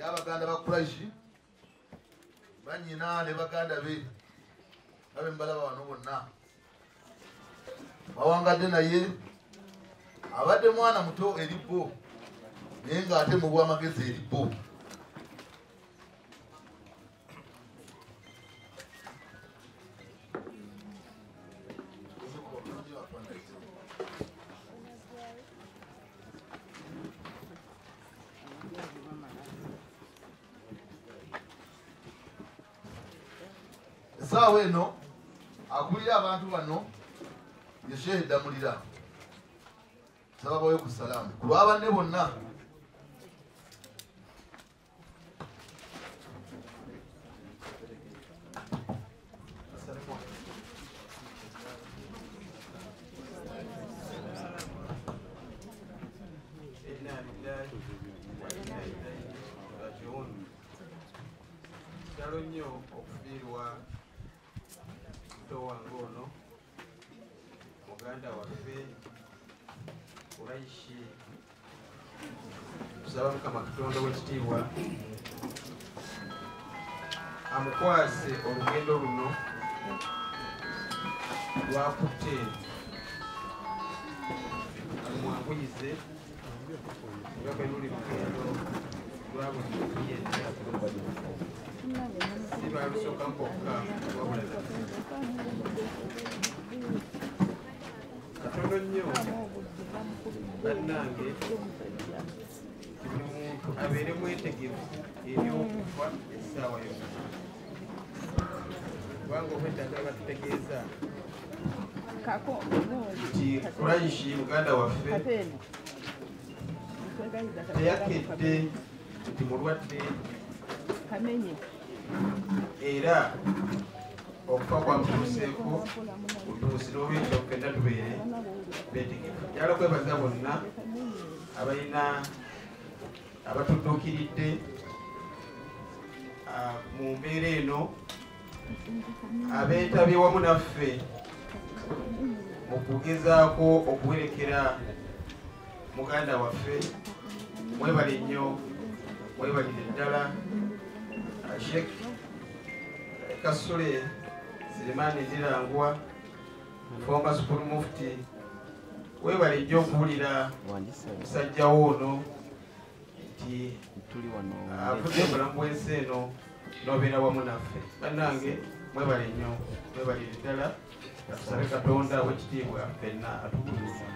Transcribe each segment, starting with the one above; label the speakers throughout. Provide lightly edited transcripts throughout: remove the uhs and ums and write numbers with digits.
Speaker 1: Ey'abaganda ba Kuraishi banyina ne baganda be babe mbalaba wano bonna bawangadde, naye abadde mwana muto eri bo, naye ng'ate mu bw'amagezi eri bo. Essaawa eno akulira abantu bano ye Shehe Damulira, nsaba bawe ku salaamu ku lwa banne bonna.
Speaker 2: Inna lillahi wa inna ilayhi rajiun. Kitalo nnyo okufiirwa muto wange ono, muganda waffe Kuraishi. Tusaba Mukama Katonda w'ekitiibwa amukwase olugendo luno lwakutte, amwanguyize nga bwe luli lugendo lwa buli muntu yenna, si balusooka mpokka wabula katono nnyo. Bannange, buli muntu abeere mwetegefu eri okufa essaawa yonna, kubanga obwetaaga batutegeeza nti Kuraishi muganda waffe teyakedde nti mulwadde, era okufa kwamutuuseeko butuusi. N'olwekyo ffenna tubeere beetegefu. Njagala kwebaza bonna abalina abatudduukiridde mu mbeera eno, abeetabye wamu naffe mu kugezaako okuwerekera muganda waffe. Mwebale nnyo, mwebalire ddala. Sheikh Kasule Selemani Ndirangwa, former Supreme Mufti, webale nnyo okuwulira musajja wo ono nti avudde obulamu bw'ensi eno n'obeera wamu naffe. Bannange, mwebale nnyo, mwebalire ddala. Tusabe Katonda w'ekitiibwa ffenna atukuliza.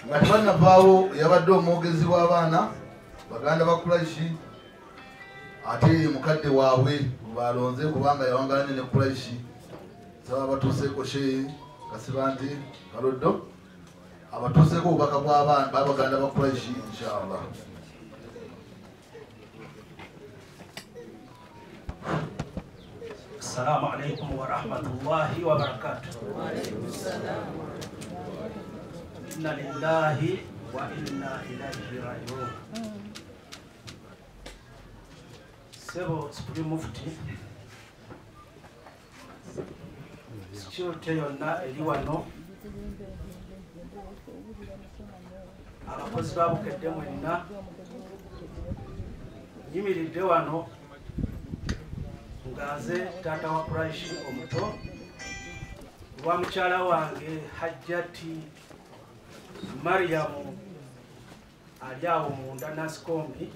Speaker 1: Nga tebannavaawo, yabadde omwogezi w'abaana baganda ba Kuraishi, ate ye mukadde waabwe balonze kubanga yawangala nnyo ne Kuraishi. Nsaba abatuuseeko Shehe Kasibante Kaloddo abatuuseeko obubaka bw'abaana babaganda ba Kuraishi, inshallah.
Speaker 3: Assalamu alaikum wa rahmatullahi wa barakatuh. Inna lillahi wa inna ilayhi rajiun. Sebo Supreme Mufti, security yonna eri wano, abakozi ba Bukedde mwenna, nyimiridde wano nga nze taata wa Kuraishi omuto lwa mukyala wange Hajjati Mariamu ali awo munda Nansikombi,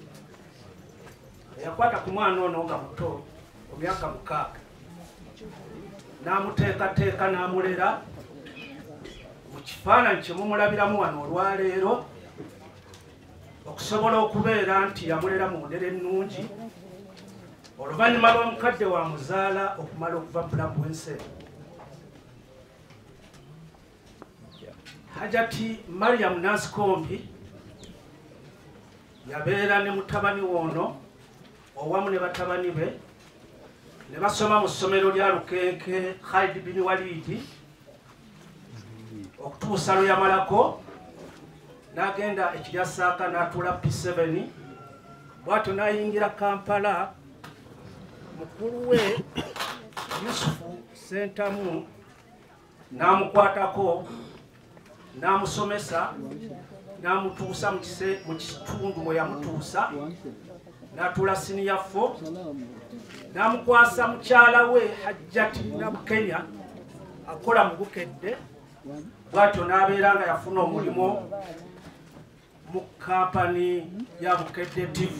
Speaker 3: yakwata ku mwana ono nga muto ku myaka 6 n'amuteekateeka n'amulera mu kifaananyi kye mumulabiramu wano olwaleero, okusobola okubeera nti yamulera mu ndera ennungi oluvannyuma lw'omukadde wa muzaala okumala okuva mu bulamu bw'ensi. Hajjati Mariam Nansikombi yabeera ne mutabani wono owamu ne batabani be ne basoma mu ssomero lya Lukenke Khalid bin Walid okutuusa lwe yamalako n'agenda ekiryasaaka n'atuula P7, bw'atyo n'ayingira Kampala. Mukulu we Yusufu Sentamu n'amukwatako n'amusomesa N'amutuusa mu kitundu we yamutuusa, n'atuula siniya 4, n'amukwasa mukyala we Hajjati Nabukenya akola mu Bukedde, bw'atyo n'abeera nga yafuna omulimu mu kampani ya Bukedde TV.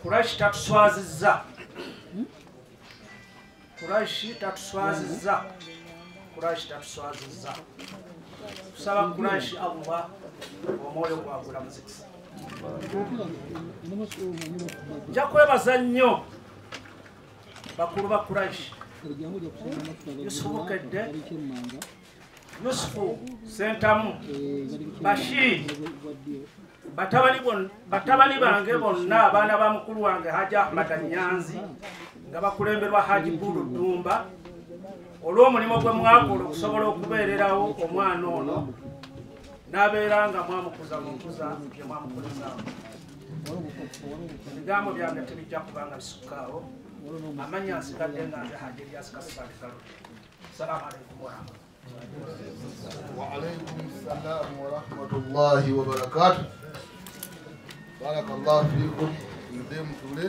Speaker 3: Kuraishi tatuswazizza, Kuraishi tatuswazizza, Kuraishi tatuswazizza. Tusaba Kuraishi Allah omwoyo gwagulamuzikisa. Nja kwebaza nnyo bakulu ba Kuraishi, Yusufu Bukedde, Yusufu Sentamu, Bashir, batabani bange bonna, abaana ba mukulu wange Haji Ahmad Nyanzi nga bakulemberwa Haji Bulu Ddumba, olw'omulimu gwe mwakola okusobola okubeererawo omwana ono n'abeera nga mwamukuza mu nkuza gye mwamukulizaamu. Ebigambo byange tebijja kubanga bisukkaawo. Amannya nsigadde nga nze Haji Elias Kasibante Kalule. Salaamu aleikum warahmatullahi.
Speaker 1: Wa alaykum salam wa rahmatullahi wa barakatuh. Barakallahu fikum. Mzee mtule.